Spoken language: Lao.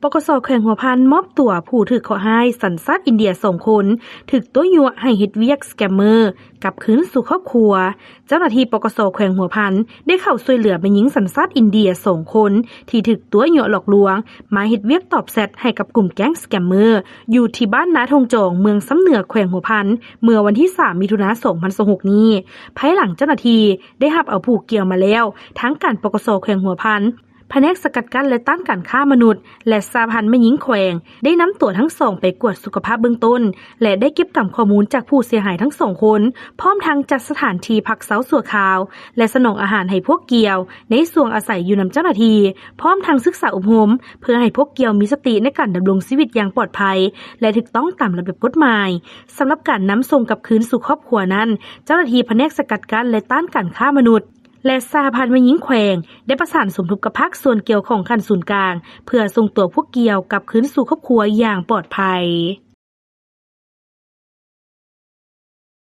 ປກສ ແຂວງຫົວພັນ ມອບຕົວຜູ້ຖືກເຄາະຮ້າຍສັນຊາດອິນເດຍສອງຄົນ ຖືກຕົວະຍົວະໃຫ້ເຮັດວຽກສະແກມເມີ ກັບຄືນສູ່ຄອບຄົວ. ເຈົ້າໜ້າທີ່ ປກສ ແຂວງຫົວພັນ ໄດ້ເຂົ້າຊ່ວຍເຫຼືອແມ່ຍິງສັນຊາດອິນເດຍສອງຄົນ ທີ່ຖືກຕົວະຍົວະຫຼອກລວງ ມາເຮັດວຽກຕອບແຊັດໃຫ້ກັບກຸ່ມແກ້ງສະແກມເມີ ຢູ່ທີ່ບ້ານນາທົ່ງຈອງ ເມືອງຊຳເໜືອ ແຂວງຫົວພັນ ເມື່ອວັນທີສາມ ມິຖຸນາ ສອງພັນຊາວຫົກນີ້. ພາຍຫຼັງເຈົ້າໜ້າທີ່ໄດ້ຮັບເອົາຜູ້ກ່ຽວມາແລ້ວ, ທາງການ ປກສ ແຂວງຫົວພັນ, ພະແນກສະກັດກັ້ນ ແລະ ຕ້ານການຄ້າມະນຸດ ແລະ ສະຫະພັນແມ່ຍິງແຂວງ ໄດ້ນຳຕົວທັງສອງໄປກວດສຸຂະພາບເບື້ອງຕົ້ນ ແລະ ໄດ້ເກັບກຳຂໍ້ມູນຈາກຜູ້ເສຍຫາຍທັງສອງຄົນ, ພ້ອມທັງຈັດສະຖານທີ່ພັກເຊົາຊົ່ວຄາວ ແລະ ສະໜອງອາຫານໃຫ້ພວກກ່ຽວ ໃນຊ່ວງອາໄສຢູ່ນຳເຈົ້າໜ້າທີ່, ພ້ອມທັງສຶກສາອົບຮົມ ເພື່ອໃຫ້ພວກກ່ຽວມີສະຕິໃນການດຳລົງຊີວິດຢ່າງປອດໄພ ແລະ ຖືກຕ້ອງຕາມລະບຽບກົດໝາຍ. ສຳລັບການນຳສົ່ງກັບຄືນສູ່ຄອບຄົວນັ້ນ, ເຈົ້າໜ້າທີ່ພະແນກສະກັດກັ້ນ ແລະ ຕ້ານການຄ້າມະນຸດ ແລະ ສະຫະພັນແມ່ຍິງແຂວງ ໄດ້ປະສານສົມທົບກັບພາກສ່ວນກ່ຽວຂ້ອງຂັ້ນສູນກາງ ເພື່ອສົ່ງຕົວພວກກ່ຽວກັບຄືນສູ່ຄອບຄົວຢ່າງປອດໄພ.